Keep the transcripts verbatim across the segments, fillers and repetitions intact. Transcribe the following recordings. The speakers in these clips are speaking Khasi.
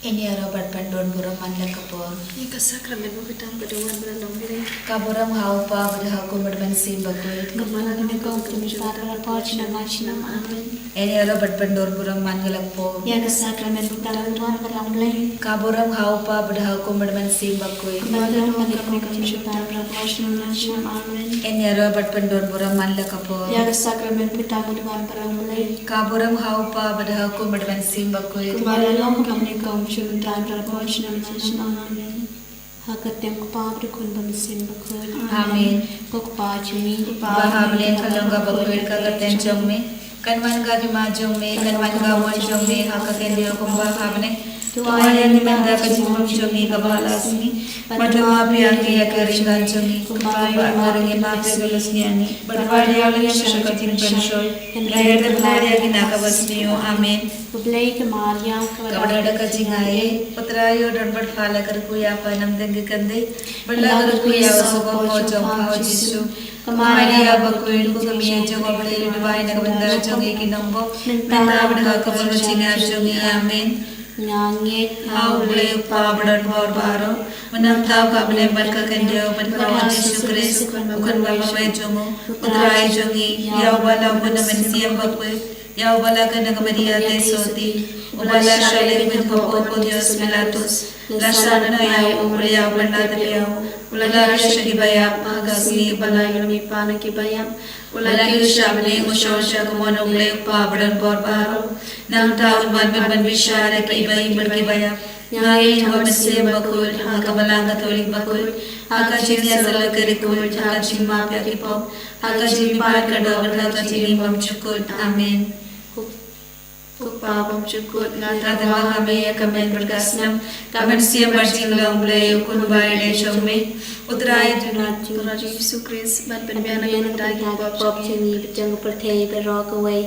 Ngin ïaroh bad ban don burom man la ka por. Ïa ka sakramen ba biang ba don wan ba la long Blei. Ka burom ha u Kpa bad ha u Khun bad ha u Mynsiem Bakhuid. Kumba la long ha ka por, kumba la long, sha la sha la. Amen. Ngin ïaroh bad ban don burom man la ka por. Ïa ka sakramen ba biang ba don wan ba la long Blei. Ka burom ha u Kpa bad ha u Khun bad ha u Mynsiem Bakhuid. Kumba la long ha ka por, kumba la long, sha la sha la. Amen. Ngin ïaroh bad ban don burom man la ka por. Ïa ka sakramen ba biang ba don wan ba la long Blei. Ka burom ha u Kpa bad ha u Khun bad ha u Mynsiem Bakhuid. Kumba la long ha ka por, kumba la long, sha la sha la. Amen. Ha ka kyrteng u Kpa bad u Khun bad u Mynsiem Bakhuid. Amen. Ko Kpa jong ngi uba ha bneng, ka long ka bakhuid ka kyrteng jong me. Kan wan ka hima jong me, kan wan ka mon jong me ha ka khyndew kumba ha bneng. To ai ïa ngi mynta ka jingbam jong ngi kaba la sngi. Bad to map ïa ngi ïa ki riewkynthei jong ngi kumba ngi ruh ngi map ïa ki riewkynthei jong ngi. Bad wat ïa leit sha ka jingpynshoi, hynrei to pynlait ïa ngi na kaba sniew. Amen. Ko Blei ka Maria kaba don da ka jingai, U Trai u don bad pha la ka riew ïa pha namteng ki kynthei, bad la ka riew ïa u sa ka hapdeng jong pha u Jisu. Ko Maria bakhuid, ko kmie jong U Blei, duwai na ka bynta jong ngi ki nongbok, mynta bad ha ka por jingïap jong ngi. Amen. Nga ngeit ha U Blei U Kpa badonbor baroh, ba nam thaw ka bneng bad ka khyndew bad ha u Jisu Khrist, u Khun ba marwei jong u, U Trai jong ngi, ïa uba la bun na u Mynsiem Bakhuid, ïa uba la kynduh na ka Maria Theisotti, uba la shah leit ha ka khmat u Pontius Pilatus, la sah noh ïa u, u la ïaid bad la tep ïa u, u la ïaid sha kiba ïap, ha ka sngi ba laiphew na ki ba ïap, u la kiew sha bneng, u shong sha ka mon U Blei U Kpa badonbor baroh. Nangta un wan ban bishar ïa kiba im bad kiba ïap. Nga ngeit ha u Mynsiem Bakhuid, ha ka Balang Katholik bakhuid, ha ka jingïasyllok ki riewkhuid, ha ka jingmap ïa ki pop, ha ka jingmihpat kyrduh bad ha ka jinglong bymjukut. Amen. Ko Kpa bymjukut, nga tyrwa ha me ïa ka met bad ka snam, ka mynsiem bad jinglong Blei, u Khun ba ïadei jong me, U Trai u Trai jong ngi U Jisu Khrist, ban pynbiang na ka bynta ki pop jong ngi bad jong ka pyrthei baroh kawei.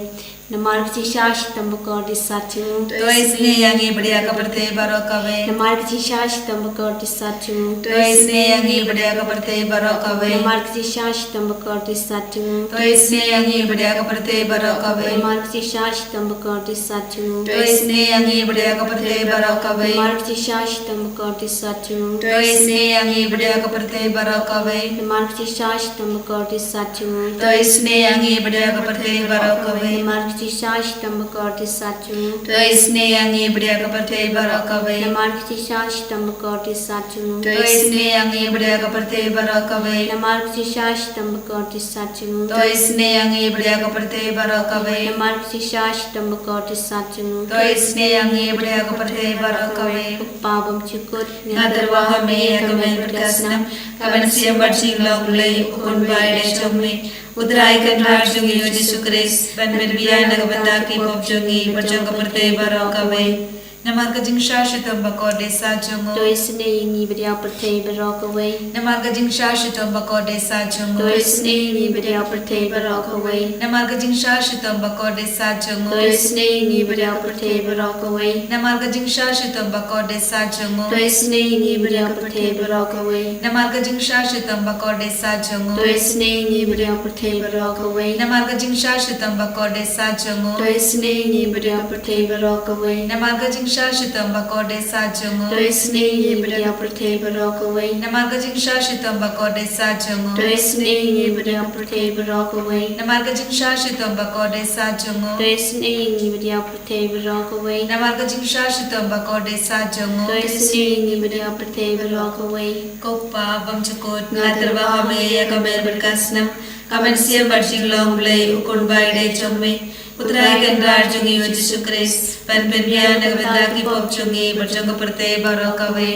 Namar ka jingshisha shitom bakordit sat jong u, to isynei ïa ngi bad ïa ka pyrthei baroh kawei. Namar ka jingshisha shitom bakordit sat jong u, to isynei ïa ngi bad ïa ka pyrthei baroh kawei. Namar ka jingshisha shitom bakordit sat jong u, to isynei ïa ngi bad ïa ka pyrthei baroh kawei. Namar ka jingshisha shitom bakordit sat jong u, to isynei ïa ngi bad ïa ka pyrthei baroh kawei. Namar ka jingshisha shitom bakordit sat jong u, to isynei ïa ngi bad ïa ka pyrthei baroh kawei. Namar ka jingshisha shitom bakordit sat jong u, to isynei ïa ngi bad ïa ka pyrthei baroh kawei. Namar ka jingshisha shitom bakordit sat jong u, to isynei ïa ngi bad ïa ka pyrthei baroh kawei. Namar ka jingshisha shitom bakordit sat jong u, to isynei ïa ngi bad ïa ka pyrthei baroh kawei. Namar ka jingshisha shitom bakordit sat jong u, to isynei ïa ngi bad ïa ka pyrthei baroh kawei. Namar ka jingshisha shitom bakordit sat jong u, to isynei ïa ngi bad ïa ka pyrthei baroh kawei. Ko Kpa bymjukut, nga tyrwa ha me ïa ka met bad ka snam, ka mynsiem bad jinglong Blei, u Khun ba ïadei jong me, U Trai Kynrad jong ngi U Jisu Khrist, ban pynbiang na ka bynta ki pop jong ngi bad jong ka pyrthei baroh kawei. Namar ka jingshisha shitom bakordit sat jong u, to isynei ïa ngi bad ïa ka pyrthei baroh kawei. Namar ka jingshisha shitom bakordit sat jong u, to isynei ïa ngi bad ïa ka pyrthei baroh kawei. Namar ka jingshisha shitom bakordit sat jong u, to isynei ïa ngi bad ïa ka pyrthei baroh kawei. Namar ka jingshisha shitom bakordit sat jong u, to isynei ïa ngi bad ïa ka pyrthei baroh kawei. Namar ka jingshisha shitom bakordit sat jong u, to isynei ïa ngi bad ïa ka pyrthei baroh kawei. Namar ka jingshisha shitom bakordit sat jong u, to isynei ïa ngi bad ïa ka pyrthei baroh kawei. Namar ka jingshisha shitom bakordit sat jong u, to isynei ïa ngi bad ïa ka pyrthei baroh kawei. Namar ka jingshisha shitom bakordit sat jong u, to isynei ïa ngi bad ïa ka pyrthei baroh kawei. Namar ka jingshisha shitom bakordit sat jong u, to isynei ïa ngi bad ïa ka pyrthei baroh kawei. Namar ka jingshisha shitom bakordit sat jong u, to isynei ïa ngi bad ïa ka pyrthei baroh kawei. Ko Kpa bymjukut, nga tyrwa ha me ïa ka met bad ka snam, ka mynsiem bad jinglong Blei, u Khun ba ïadei jong me, U Trai Kynrad jong ngi U Jisu Khrist, ban pynbiang na ka bynta ki pop jong ngi bad jong ka pyrthei baroh kawei.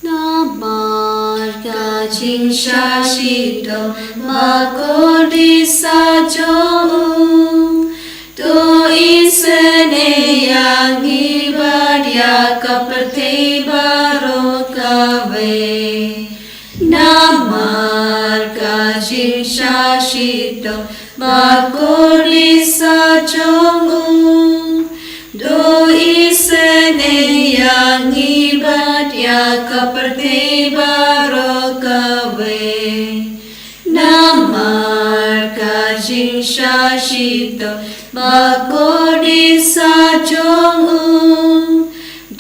Namar ka jingshisha shitom bakordit sat jong u, to isynei ïa ngi bad ïa ka pyrthei baroh kawei. Namar ka jingshisha shitom bakordit sat jong u, to isynei ïa ngi bad ïa ka pyrthei baroh kawei. Namar ka jingshisha shitom bakordit sat jong u,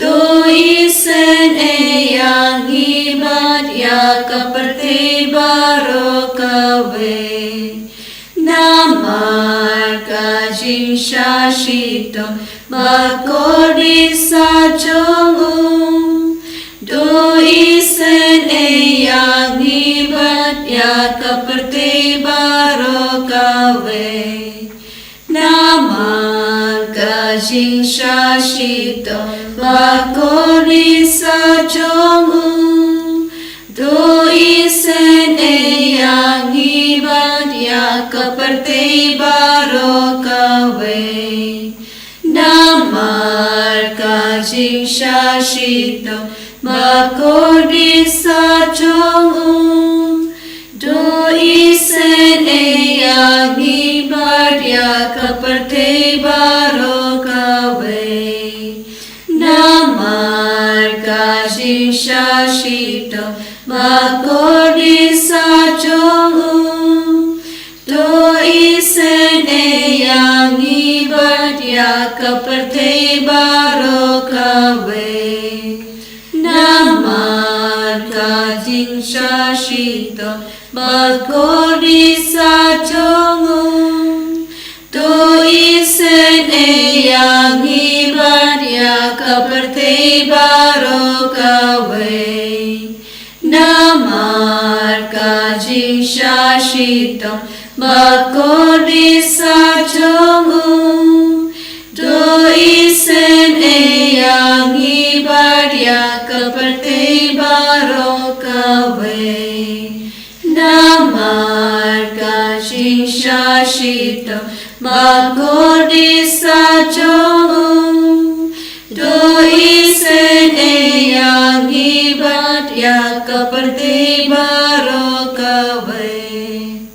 To isynei ïa ngi bad ïa ka pyrthei baroh kawei. Namar ka jingshah shitom bakordit sah jong u. To isynei ïa ngi bad ïa ka pyrthei baroh kawei. Namar ka jingshah shitom bakordit sah jong u. To isynei ïa ngi bad ïa ka pyrthei baroh kawei. Namar ka jingshah shitom bakordit sah jong u. To isynei ïa ngi bad ïa ka pyrthei baroh kawei. Namar ka jingshah shitom bakordit sah jong u. To isynei ïa ngi bad ïa ka pyrthei baroh kawei. Namar ka jingshah shitom bakordit sah jong u. To isynei ïa ngi bad ïa ka pyrthei baroh kawei. Namar ka jingshah shitom bakordit sah jong u. To isynei ïa ngi bad ïa ka pyrthei baroh kawei. Namar ka jingshah shitom bakordit sah jong u. To isynei ïa ngi bad ïa ka pyrthei baroh kawei.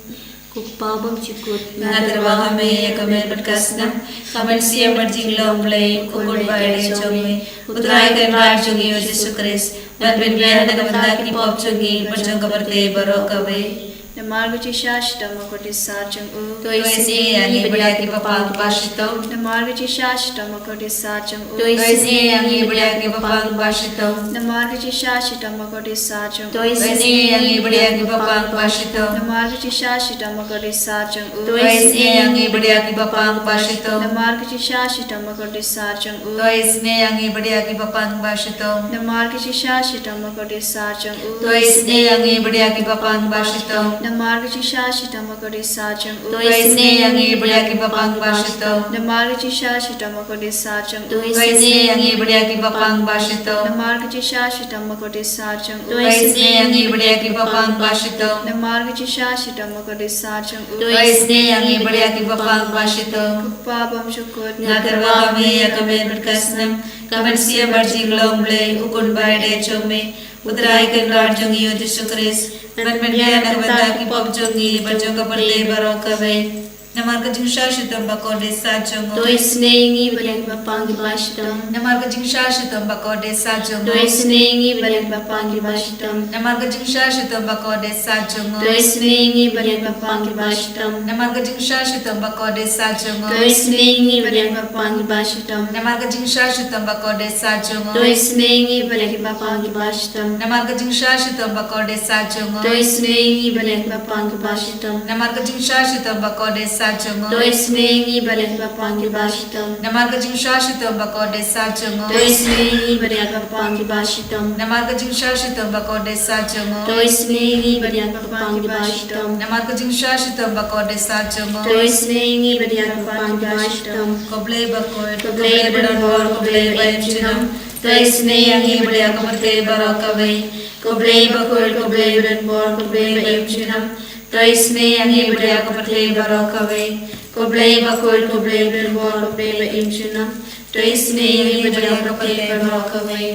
Ko Kpa bymjukut, nga tyrwa ha me ïa ka met bad ka snam, ka mynsiem bad jinglong Blei, u Khun ba ïadei jong me, U Trai Kynrad jong ngi, U Jisu Khrist, ban pynbiang na ka bynta ki pop jong ngi bad jong ka pyrthei baroh kawei. Namar ka jingshah shitom bakordit sah jong u. To isynei ïa ngi bad ïa ki bapang kiba shitom. Namar ka jingshah shitom bakordit sah jong u. To isynei ïa ngi bad ïa ki bapang kiba shitom. Namar ka jingshah shitom bakordit sah jong u. To isynei ïa ngi bad ïa ki bapang kiba shitom. Namar ka jingshah shitom bakordit sah jong u. To isynei ïa ngi bad ïa ki bapang kiba shitom. Namar ka jingshah shitom bakordit sah jong u. To isynei ïa ngi bad ïa ki bapang kiba shitom. Namar ka jingshah shitom bakordit sah jong u. To isynei ïa ngi bad ïa ki bapang kiba shitom. Namar ka jingshah shitom bakordit sah jong u. To isynei ïa ngi bad ïa ki bapang kiba shitom. Namar ka jingshah shitom bakordit sah jong u. To isynei ïa ngi bad ïa ki bapang kiba shitom. Namar ka jingshah shitom bakordit sah jong u. To isynei ïa ngi bad ïa ki bapang kiba shitom. Namar ka jingshah shitom bakordit sah jong u. To isynei ïa ngi bad ïa ki bapang kiba shitom. Ko Kpa bymjukut, nga tyrwa ha me ïa ka met bad ka snam, ka mynsiem bad jinglong Blei, u Khun ba ïadei jong me, U Trai Kynrad jong ngi, U Jisu Khrist, ban pynbiang na ka bynta ki pop jong ngi bad jong ka pyrthei baroh kawei. Namar ka jingshah shitom bakordit sah jong u. To isynei ïa ngi bad ïa ki bapang kiba shitom. Namar ka jingshah shitom bakordit sah jong u. To isynei ïa ngi bad ïa ki bapang kiba shitom. Namar ka jingshah shitom bakordit sah jong u. To isynei ïa ngi bad ïa ki bapang kiba shitom. Namar ka jingshah shitom bakordit sah jong u. To isynei ïa ngi bad ïa ki bapang kiba shitom. Namar ka jingshah shitom bakordit sah jong u. To isynei ïa ngi bad ïa ki bapang kiba shitom. Namar ka jingshah shitom bakordit sah jong u. To isynei ïa ngi bad ïa ki bapang kiba shitom. Namar ka jingshah shitom bakordit sah jong u. To isynei ïa ngi bad ïa ki bapang kiba shitom. Namar ka jingshah shitom bakordit sah jong u. To isynei ïa ngi bad ïa ki bapang kiba shitom. Namar ka jingshah shitom bakordit sah jong u. To isynei ïa ngi bad ïa ki bapang kiba shitom. Namar ka jingshah shitom bakordit sah jong u. To isynei ïa ngi bad ïa ki bapang kiba shitom. Ko Blei bakhuid, ko Blei badonbor, ko Blei ba im junom. To isynei ïa ngi bad ïa ka pyrthei baroh kawei. Ko Blei bakhuid, ko Blei badonbor, ko Blei ba im junom. To isynei ïa ngi bad ïa ka pyrthei baroh kawei. Ko Blei bakhuid, ko Blei badonbor, ko Blei ba im junom. To isynei ïa ngi bad ïa ka pyrthei baroh kawei.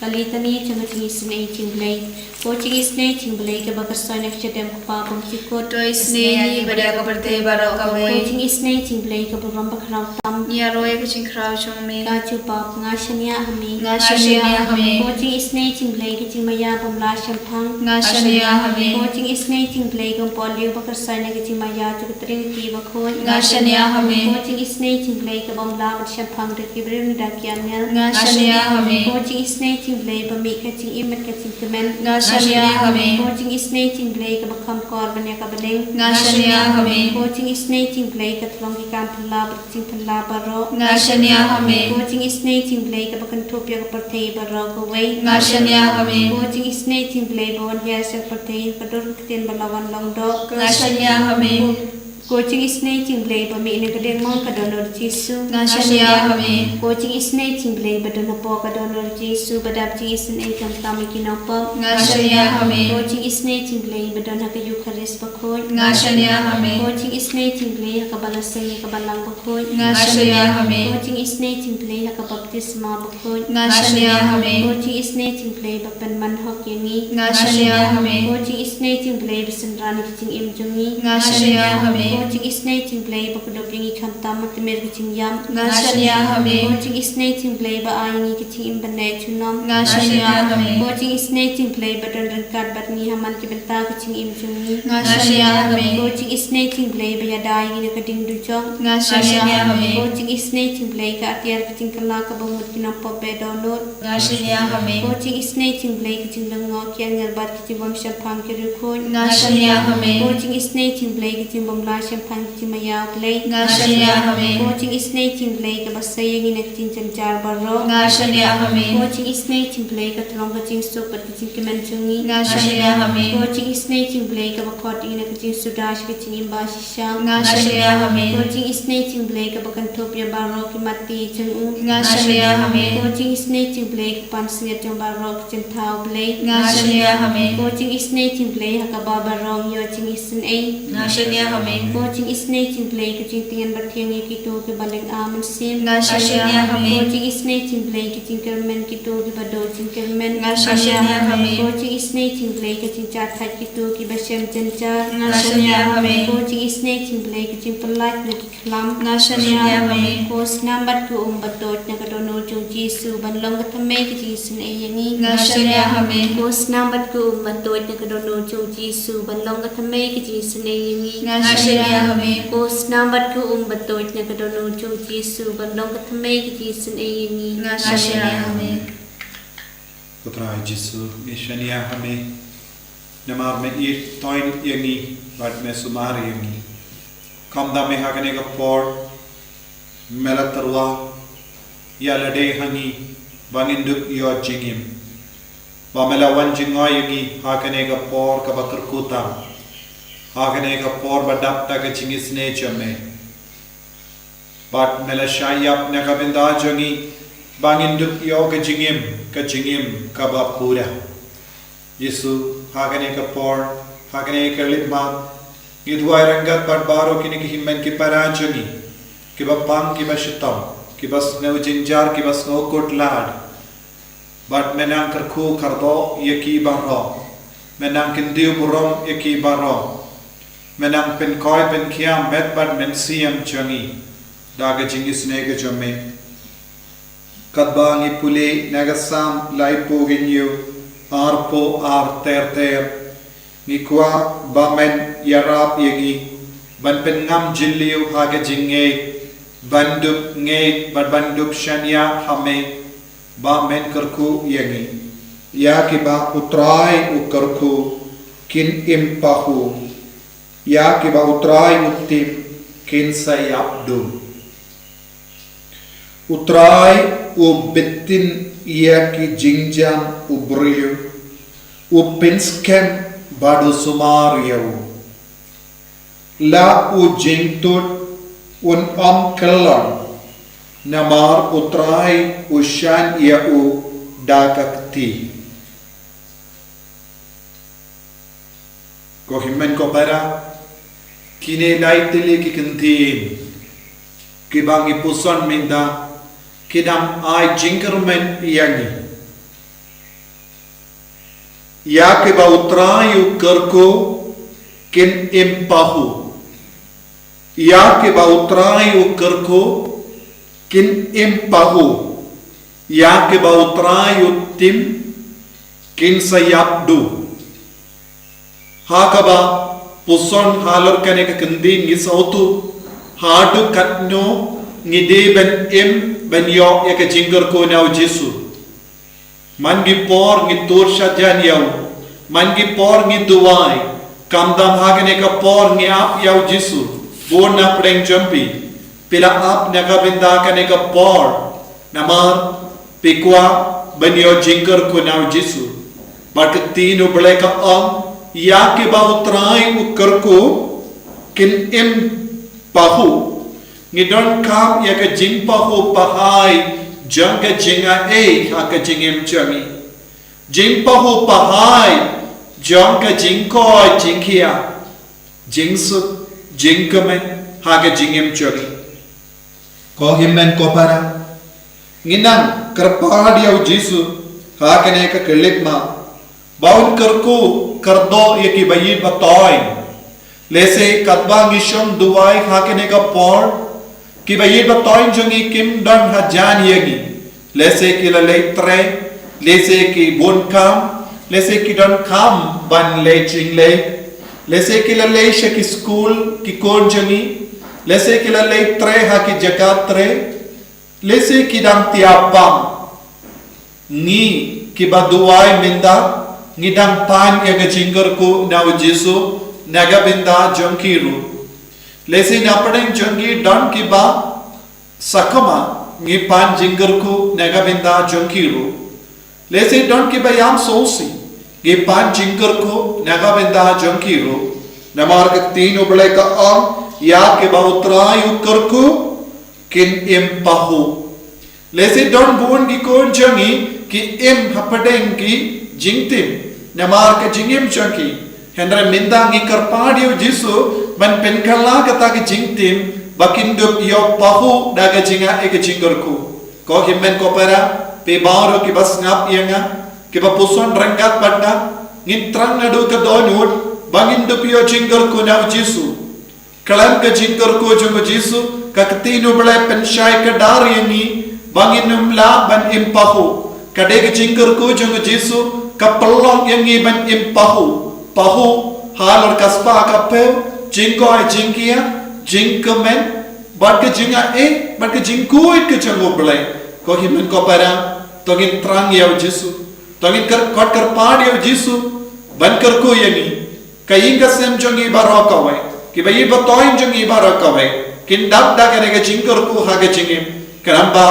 Ka Litani jong ka jingisynei jong U Blei. Ko jingisynei jong U Blei kaba kyrshoi na ka jingim kaba bymjukut. To isynei ïa ngi bad ïa ka pyrthei baroh kawei. Ko jingisynei jong U Blei ka burom bakhraw tam. Ngi ïaroh ïa ka jingkhraw jong me. Ka jubab, nga shaniah ha me. Nga shaniah ha me. Ko jingisynei jong U Blei ka jingmaïa bym lah shemphang. Nga shaniah ha me. Ko jingisynei jong U Blei ka Mpoklieh ba kyrshoi na ka jingmaïa jong ka Trinity Bakhuid. Nga shaniah ha me. Ko jingisynei jong U Blei ka bym lah ban shemphang da ki briew ne da ki angel. Nga shaniah ha me. Ko jingisynei jong U Blei ba mih ka jingim bad ka jingkmen. Nga shaniah ha me. Ko jingisynei jong U Blei kaba kham kor ban ïa ka bneng. Nga shaniah ha me. Ko jingisynei jong U Blei ka thlong ki kam phylla bad ka jingphylla baroh. Nga shaniah ha me. Ko jingisynei jong U Blei kaba kynthup ïa ka pyrthei baroh kawei. Nga shaniah ha me. Ko jingisynei jong U Blei ba wan hiar sha ka pyrthei ha ka dur ka ktien ba la wan long doh. Nga shaniah ha me. Ko jingisynei jong U Blei ba mih na ka diengmong ka Dohnud Jisu. Nga shaniah ha me. Ko jingisynei jong U Blei ba don hapoh ka Dohnud Jisu ba dap jingisynei khamtam ïa ki nongpop. Nga shaniah ha me. Ko jingisynei jong U Blei ba don ha ka Eukharist Bakhuid. Nga shaniah ha me. Ko jingisynei jong U Blei ha kaba la seng ïa ka Balang Bakhuid. Nga shaniah ha me. Ko jingisynei jong U Blei ha ka baptisma Bakhuid. Nga shaniah ha me. Ko jingisynei jong U Blei ba pynman hok ïa ngi. Nga shaniah ha me. Ko jingisynei jong U Blei ba synran ïa ka jingim jong ngi. Nga shaniah ha me. Ko jingisynei jong U Blei ba kdup ïa ngi khamtam ha ka tmier ka jingïap. Nga shaniah ha me. Ko jingisynei jong U Blei ba ai ïa ngi ka jingim ban ïeit junom. Nga shaniah ha me. Ko jingisynei jong U Blei ba don ryngkat bad ngi ha man ki bynta ka jingim jong ngi. Nga shaniah ha me. Ko jingisynei jong U Blei ba ïada ïa ngi na ka ding dujok. Nga shaniah ha me. Ko jingisynei jong U Blei ka atiar ka jingkylla kaba mut ki nongpop ba dohnud. Nga shaniah ha me. Ko jingisynei jong U Blei ka jinglyngngoh ki angel bad ki jingbym shemphang ki riewkhuid. Nga shaniah ha me. Ko jingisynei jong U Blei ka jingbym lah shemphang ki jingmaïa U Blei. Nga shaniah ha me. Ko jingisynei jong U Blei kaba sei ïa ngi na ka jingjynjar baroh. Nga shaniah ha me. Ko jingisynei jong U Blei ka thlong ka jingsuk bad ka jingkmen jong ngi. Nga shaniah ha me. Ko jingisynei jong U Blei kaba khot ïa ngi na ka jingsuda sha ka jingim ba shisha. Nga shaniah ha me. Ko jingisynei jong U Blei kaba kynthup ïa baroh ki matti jong u. Nga shaniah ha me. Ko jingisynei jong U Blei ka pansngiat jong baroh ki jingthaw Blei. Nga shaniah ha me. Ko jingisynei jong U Blei ha kaba baroh ngi ïoh jingisynei. Nga shaniah ha me. Ko jingisynei jong U Blei ka jingtngen bathiang ïa kito kiba lynga mynsiem. Nga shaniah ha me. Ko jingisynei jong U Blei ka jingkyrmen kito kiba duh jingkyrmen. Nga shaniah ha me. Ko jingisynei jong U Blei ka jingjahthait kito kiba shem jynjar. Nga shaniah ha me. Ko jingisynei jong U Blei ka jingpyllait na ki khlam. Nga shaniah ha me. Ko snam bad ka um ba tuid na ka dohnud jong U Jisu ban long ka thymmei ka jingisynei ïa ngi. Nga shaniah ha me. Ko snam bad ka um ba tuid na ka dohnud jong U Jisu ban long ka thymmei ka jingisynei ïa ngi. Nga shaniah ha me. Ko snam bad ka um ba tuid na ka dohnud jong U Jisu ban long ka thymmei ka jingisynei ïa ngi. Nga shaniah ha me. Ko Trai Jisu, ngi shaniah ha me. Namar me ïeit toiñ ïa ngi bad me sumar ïa ngi. Khamtam me ha kane ka por me la tyrwa ïa lade ha ngi ba ngin dup ïoh jingim. Ba me la wan jngoh ïa ngi ha kane ka por kaba kyrkhu tam. Ha kane ka por ba dap da ka jingisynei jong me. Bad me la shah ïap na ka bynta jong ngi ba ngin dup ïoh ka jingim, ka jingim kaba pura. Jisu, ha kane ka por, ha kane ka khyllipmat, ngi duwai ryngkat bad baroh kine ki hynmen ki para jong ngi, kiba pang kiba shitom, kiba sngew jynjar kiba sngew kut lad. Bad me nang kyrkhu kyrdoh ïa ki baroh. Me nang kyntiew burom ïa ki baroh. Me nang pynkhiah pynkhiah met bad mynsiem jong ngi da ka jingisynei ka jong me. Katba ngi pule na ka Salm laiphew hynñiew, arphew ar ter ter. Ngi kwah ba men ïarap ïa ngi ban pynngam jylliew ha ka jingngeit, ban dup ngeit bad ban dup shaniah ha me, ba men kyrkhu ïa ngi. Ïa kiba U Trai u kyrkhu kin im pahu. Ïa kiba U Trai u tip kin sa ïap dum. U Trai u btin ïa ki jingjam u briew, u pynskhem bad u sumar ïa u. La u jingtuid un ym kyllon, namar U Trai u shah ïa u da ka kti. Ko hynmen ko para, kine lai tylli ki kyntien kiba ngi puson mynta ki dang ai jingkyrmen ïa ngi. Ïa kiba U Trai u kyrkhu kin im pahuh. Ïa kiba U Trai u kyrkhu kin im pahuh. Ïa kiba U Trai u tim kin sa ïap duh. Ha kaba puson halor kane ka kyntien ngi sngewthuh haduh katno ngi dei ban im ban ïoh ïa ka jingkyrkhu na U Jisu. Man ki por ngi tur shadjan ïa u, man ki por ngi duwai, khamtam ha kane ka por ngi ap ïa U Jisu. Bun na pdeng jong phi, phi la ap na ka bynta kane ka por. Namar phi kwah ban ïoh jingkyrkhu na U Jisu. Bad ka ktien U Blei ka ong, ïa kiba U Trai u kyrkhu kin im pahuh. Ngi donkam ïa ka jingpahuh pahai jong ka jingai ha ka jingim jong ngi. Jingpahuh pahai jong ka jingkoit jingkhiah, jingsuk, jingkmen ha ka jingim jong ngi. Ko hynmen ko para, ngin nang kyrpad ïa U Jisu ha kane ka khyllipmat ba un kyrkhu kyrdoh ïa kiba ïeit ba toiñ. Lehse katba ngi shong duwai ha kane ka por, kiba ïeit ba toiñ jong ngi kim don hajan ïa ngi. Lehse ki la leit trei, lehse ki bun kam, lehse ki donkam ban leit jingleit, lehse ki la leit sha ki skul ki khun jong ngi, lehse ki la leit trei ha ki jaka trei, lehse ki dang tiap pang. Ngi kiba duwai mynta, ngi dang pan ïa ka jingkyrkhu na U Jisu na ka bynta jong ki ruh. Lehse na pdeng jong ngi don kiba sakma, ngi pan jingkyrkhu na ka bynta jong ki ruh. Lehse don kiba ïam sngewsih, ngi pan jingkyrkhu na ka bynta jong ki ruh. Namar ka ktien U Blei ka ong, ïa kiba U Trai u kyrkhu kin im pahuh. Lehse don bun ki khun jong ngi ki im hapdeng ki jingtim namar ka jingim jong ki. Hynrei mynta ngi kyrpad ïa U Jisu ban pynkylla kata ka jingtim ba kin dup ïoh pahuh da ka jingai ka jingkyrkhu. Ko hynmen ko para, phi baroh kiba sngap ïa nga, kiba puson ryngkat bad nga, ngin thrang naduh ka dohnud ba ngin dup ïoh jingkyrkhu na U Jisu. Khlem ka jingkyrkhu jong U Jisu, ka ktien U Blei pynshai kdar ïa ngi ba ngin ym lah ban im pahuh. Ka dei ka jingkyrkhu jong U Jisu ka pynlong ïa ngi ban im pahuh. Pahuh halor ka spah ka phew, jingkoit jingkhiah, jingkmen, bad ka jingai, bad ka jingkhuid ka jong U Blei. Ko hynmen ko para, to ngin thrang ïa U Jisu, to ngin kyr-, khot kyrpad ïa U Jisu ban kyrkhu ïa ngi. Ka ïing ka sem jong ngi baroh kawei, kiba ïeit ba toiñ jong ngi baroh kawei, kin dap da kane ka jingkyrkhu ha ka jingim. Khnang ba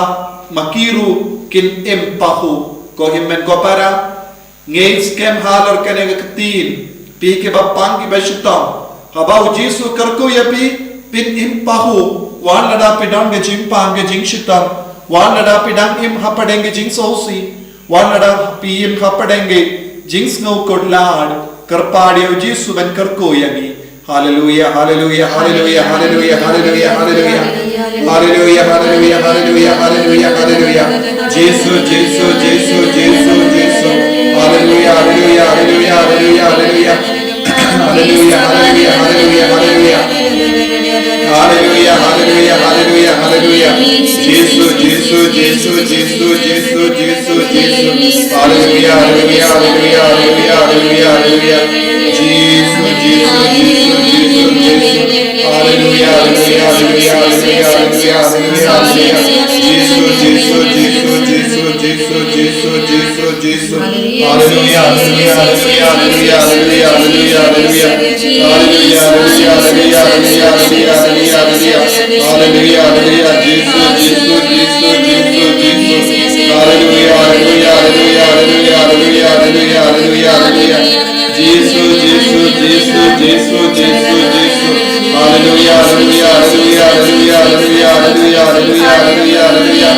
ma ki ruh kin im pahuh. Ko hynmen ko para, ngeit skhem halor kane ka ktien, phi kiba pang kiba shitom. Haba U Jisu kyrkhu ïa phi, phin im pahuh, wat lada phi don ka jingpang ka jingshitom, wat lada phi dang im hapdeng ka jingsngewsih, wat lada phi im hapdeng ka jingsngew khuslai, kyrpad ïa U Jisu ban kyrkhu ïa ngi. Haleluia, haleluia, haleluia, haleluia, haleluia, haleluia. Haleluia, haleluia, haleluia, haleluia, haleluia. Jisu, Jisu, Jisu, Jisu, Jisu. Haleluia, haleluia, haleluia, haleluia, haleluia. Haleluia, haleluia, haleluia, haleluia. Haleluia, haleluia, haleluia, haleluia. Jisu, Jisu, Jisu, Jisu, Jisu, Jisu, Jisu. Haleluia, haleluia, haleluia, haleluia, haleluia, haleluia. Jisu, Jisu, Jisu, Jisu, Jisu. Haleluia, haleluia, haleluia, haleluia, haleluia, haleluia, haleluia. Jisu, Jisu, Jisu, Jisu, Jisu, Jisu, Jisu, Jisu. Haleluia, haleluia, haleluia, haleluia, haleluia, haleluia. Haleluia, haleluia, haleluia, haleluia, haleluia, haleluia. Haleluia, haleluia, Jisu, Jisu, Jisu, Jisu, Jisu. Haleluia, haleluia, haleluia, haleluia, haleluia, haleluia, haleluia, haleluia. Jisu, Jisu, Jisu, Jisu, Jisu, Jisu. Haleluia, haleluia, haleluia, haleluia, haleluia, haleluia, haleluia, haleluia, haleluia.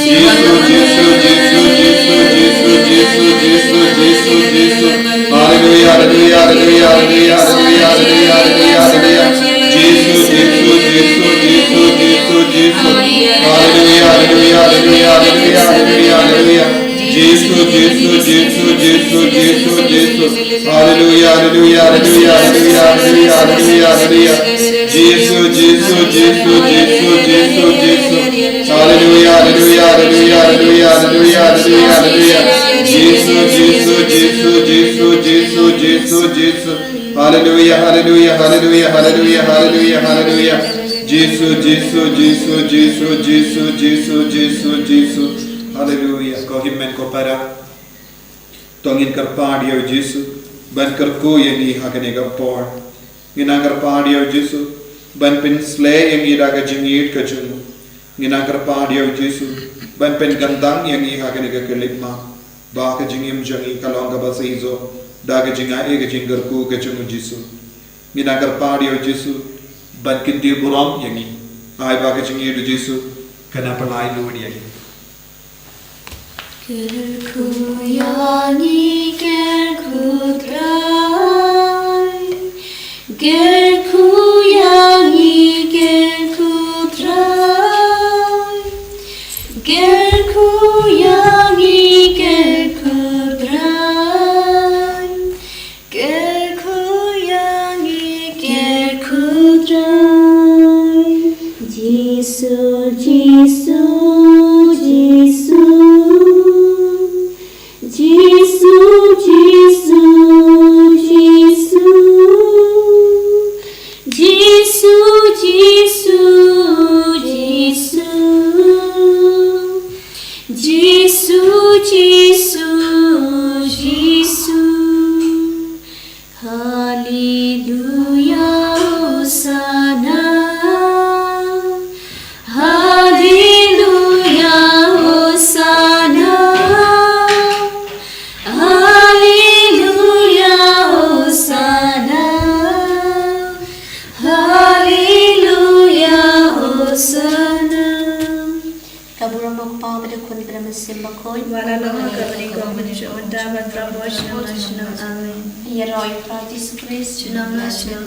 Jisu, Jisu, Jisu, Jisu, Jisu, Jisu, Jisu, Jisu. Haleluia, haleluia, haleluia, haleluia, haleluia, haleluia, haleluia, haleluia. Jisu, Jisu, Jisu, Jisu, Jisu. Haleluia, haleluia, haleluia, haleluia, haleluia, haleluia. Jisu, Jisu, Jisu, Jisu, Jisu, Jisu. Hallelujah, hallelujah, hallelujah, hallelujah, hallelujah, hallelujah, hallelujah. Jisu, Jisu, Jisu, Jisu, Jisu, Jisu. Hallelujah, hallelujah, hallelujah, hallelujah, hallelujah, hallelujah, hallelujah. Jisu, Jisu, Jisu, Jisu, Jisu, Jisu, Jisu. Hallelujah, hallelujah, hallelujah, hallelujah, hallelujah, hallelujah. Jisu, Jisu, Jisu, Jisu, Jisu, Jisu, Jisu, Jisu. Hallelujah. Ko hynmen ko para. To ngin kyrpad ïa u Jisu ban kyrkhu ïa ngi ha kane ka por. Ngin nang kyrpad ïa u Jisu ban pynsleh ïa ngi da ka jingïeit ka jong u. Ngin nang kyrpad ïa u Jisu ban pynkyntang ïa ngi ha kane ka khyllipmat, ba ka jingim jong ngi ka long kaba shisha da ka jingaiei ka jingkyrkhu ka jong u Jisu. Ngin nang kyrpad ïa u Jisu ban kyntiew burom ïa ngi. Ai ba ka jingïeit u Jisu kan nang pynlait lut ïa ngi. Kyrkhu ïa ngi, kyrkhu Trai. Kyrkhu ïa ngi, kyrkhu Trai. Kyrkhu ïa ngi, kyrkhu Trai. Kyrkhu ïa ngi, kyrkhu Trai. Jisu, Jisu, Jisu. Jisu, Jisu, Jisu. Jisu, Jisu, Jisu. Jisu, Jisu, Jisu. Hallelujah, Hosanna. Hallelujah, Hosanna. Hallelujah, Hosanna. Hallelujah, Hosanna. Ka burom u Kpa bad u Khun bad u Mynsiem Bakhuid. Wat la long ha kaba nyngkong, bad shu mynta bad baroh shi snem. Amen. Ïaroh ïa u Trai Jisu Khrist. Junom la junom.